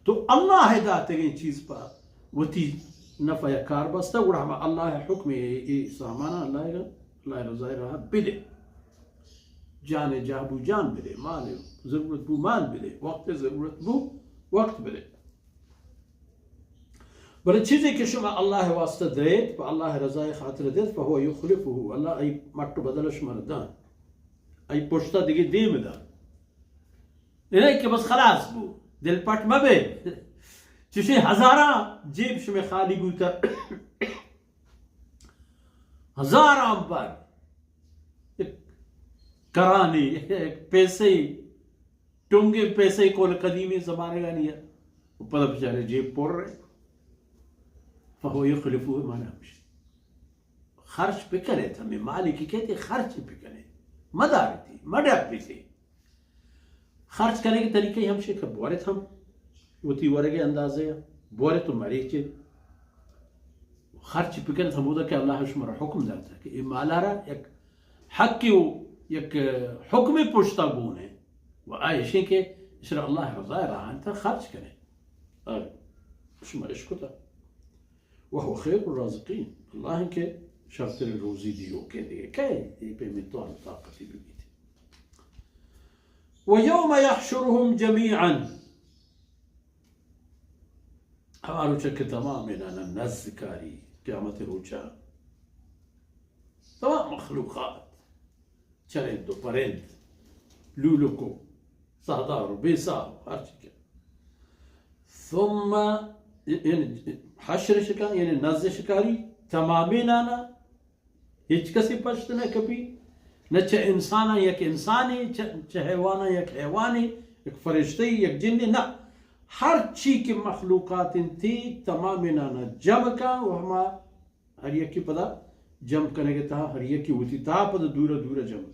تو اللہ ءِ داتگیں چیز پہ وتی نفع ءَ کار بستہ، گڑا ہما اللہ ءِ حکم ءَ اے، اے سامان اللہ ءِ، اللہ ءِ رضا ءِ راہ ءَ بدے۔ جان ءِ جاہ بو جان بدے، مال ءِ ضرورت بو مال بدے، وقت ءِ ضرورت بو وقت بدے۔ بلے چیزے کہ شما اللہ ءِ واسطہ دیت، پہ اللہ ءِ رضا ءِ خاطر دیت، فهو يخلفه، اللہ آئی مٹ و بدل شما را دان، آئی پشتا دگہ دیم دان۔ اے نہ کہ بس خلاص بو، دل پٹ مبے۔ چشیں ہزاراں جیب شمے خالی بوتا، ہزاراں بار کرانی پیسے، ٹنگے پیسے کول قدیمی زمانگانی ہے، و پدا بچارے جیب پر رہے۔ فهو يخلفه، مانا ہمشی خرچ بکنیت، ہمے مالے کہ کئیت خرچ بکنیت، مداریتی، مڈپیتی۔ خرچ کنگ ءِ طریقہ ہمشی کہ بورت ہم وتی ورگ ءِ اندازہ ءَ بورت و مریچت، خرچ بکنیت ہمودا کہ اللہ شمارا حکم داتا کہ اے مالا را یک حقے و یک حکمے پشتا گون انت و آ ایشیں کہ اشرا اللہ ءِ رضا ءِ راہ ءَ خرچ کنیت۔ آ، شما اشکتا۔ وهو خير الرازقين، اللہ انت کہ شرتریں روزی دیوکیں، دگہ کئے اے پیمیں توان و طاقتے ببیت؟ ويوم يحشرهم جميعا، ہما روچ کہ تمامینانا نزّ کاری، قیامت ءِ روچا تمام مخلوقات، چرند و پرند، لولک و ساہدار و بے ساہ و ہر چی کہ۔ ثم، یعنی حشر شکن، یعنی نزّ شکاری، تمامینانا، ہچ کسی پشت نہ کپی، نہ چہ انساناں یک انسانے، چہ، چہ حیواناں یک حیوانے، یک فرشتہ، یک جنے، نہ۔ ہر چی کہ مخلوقات انتی، تمامینانا جمع کن و ہما ہر یکے پدا جمع کنگ ءِ تہا، ہر یکے وتی تہا پدا دورا دورا جمع۔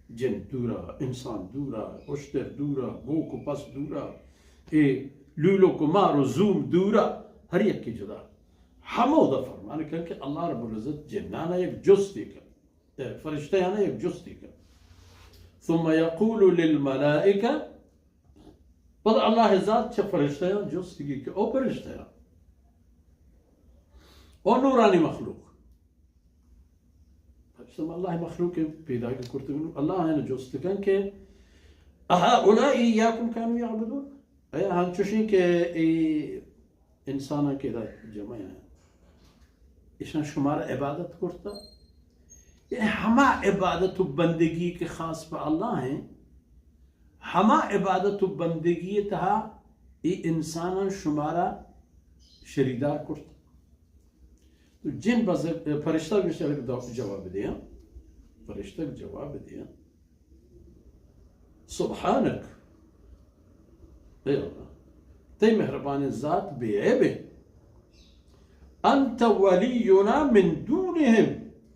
جن دورا، انسان دورا، اشتر دورا، گوک و پس دورا، اے لولک و مار و زوم دورا، ہر یکے جدا۔ ہمودا فرمان کن کہ اللہ رب العزت جنانا یک جستے کن، اے فرشتیانا یک جستے کن۔ ثم يقول للملائكة، پدا اللہ ذات چہ فرشتیاں جست گی کہ او فرشتیاں، او نورانی مخلوق، فرشتہ اللہ مخلوق پیدا کرتے، اللہ آیاں جست کن کہ أهؤلاء إياكم كانوا يعبدون، آیا ہنچوشیں کہ اے انساناں کہ ادا جمع ہیں، ایشاں شمارا عبادت کرتا؟ یعنی ہما عبادت و بندگی کہ خاص پہ اللہ ہیں، ہما عبادت و بندگی تہا اے انساناں شمارا شریدار کرتا؟ تو جن بز-، فرشتہ گوشت، جواب دیاں، فرشتہ جواب دیاں، سبحانک، اے اللہ، تئی مہربانیں ذات بے عیب انت۔ انت ولینا من دونہم،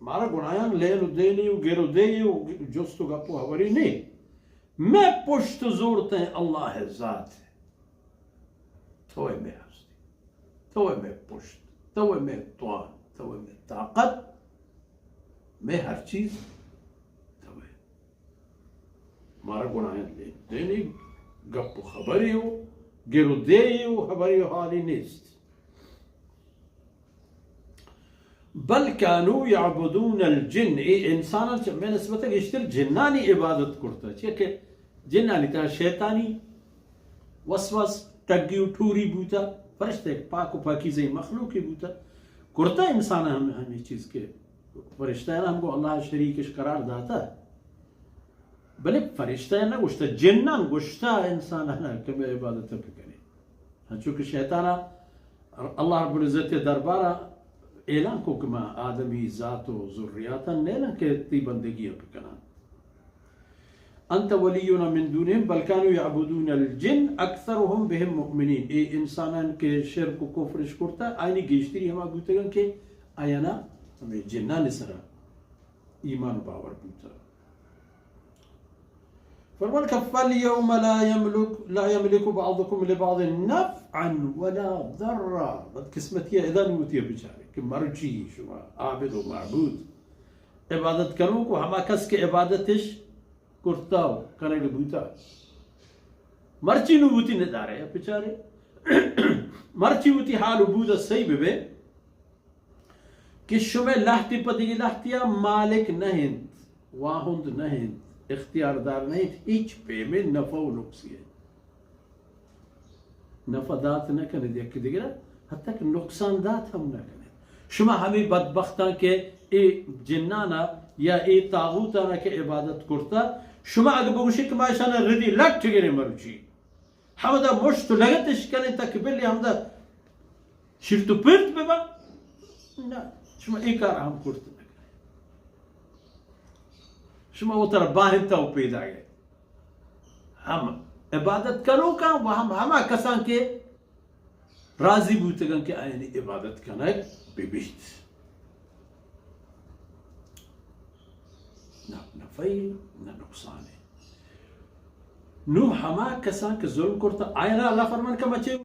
مارا گناہاں لیل و دیلی و گر و دیی و جست و گپ و ہبری نی۔ مئے پشت زورتیں اللہ ذات۔ تو ئے مئے ہستی، تو ئے مئے پشت، تو ئے مئے توان، تو ئے مئے طاقت، مئے ہر چیز تو ئے۔ مارا گناہاں لے دینی، گپ و خبری و گر و دیی و خبری و حالی نیست۔ بل كانوا يعبدون الجن، اے انساناں چہ مئے نسبت گیشتر جنانی عبادت کرتا، چیا کہ جنانی تہا شیطانی وسواس ٹگی و ٹوری بوتا، فرشتہ یک پاک و پاکیزیں مخلوقی بوتا، کرتا انسان ہم ہمیں چیز کہ فرشتہ ہم گو اللہ شریکش قرار داتا۔ بلے فرشتہ نہ گوشتہ، جناں گوشتہ انساناں کہ مئے عبادت بکنے۔ ہنچو کہ شیطانا اللہ رب العزت دربارا اعلان کو کہ ما آدمی ذات و ذریاتاں نیلاں کہ تی بندگی بکناں۔ انت ولینا من دونہم بل کانوا یعبدون الجن اکثرهم بهم مؤمنین۔ اے انساناں کہ شرک و کفرش کرتا، آیانی گیشتری ہما بوتگن کہ آیانا ہمیں جنانی سرا ایمان و باور بوتا۔ فرمان کہ فالیوم لا یملک، لا یملک بعضکم لبعض نفعا ولا ضرا۔ بدقسمتی ادا نوتی بیچارے کہ مرچی شما عابد و معبود، عبادت کنوک و ہما کس کہ عبادتش کرتا و کنگ بوتا، مرچی نوں وتی ندارے ءَ بچارے، مرچی وتی حال و بود ءَ سہی ببے کہ شمئے لہتے پہ دگہ لہتیا مالک نہ انت، واہند نہ انت، اختیاردار نہ انت، ہچ پیمیں نفع و نقصی ءَ نفع دات نہ کنت یک دگرا، حتی کہ نقصان دات ہم نہ کنت۔ شما ہمے بدبختاں کہ اے جنانا یا اے طاغوتانا کہ عبادت کرتا، شما اگہ بگوشے کہ ما اشانا ردی لٹ گریں مروچی، ہمدا مشت و لگتش کنیں تا کہ بلے ہمدا شرت و پرت ببا، نہ، شما اے کار ہم کرت نہ کنیں۔ شما وترا باہنتا و پیدا گئے۔ ہم عبادت کنوکاں و ہم ہما کساں کہ راضی بوتگاں کہ آیانی عبادت کنگ ببیت۔ نہ نفعی، نہ نقصانی۔ نوں ہما کساں کہ ظلم کرتا، آیانا اللہ فرمان کہ مچے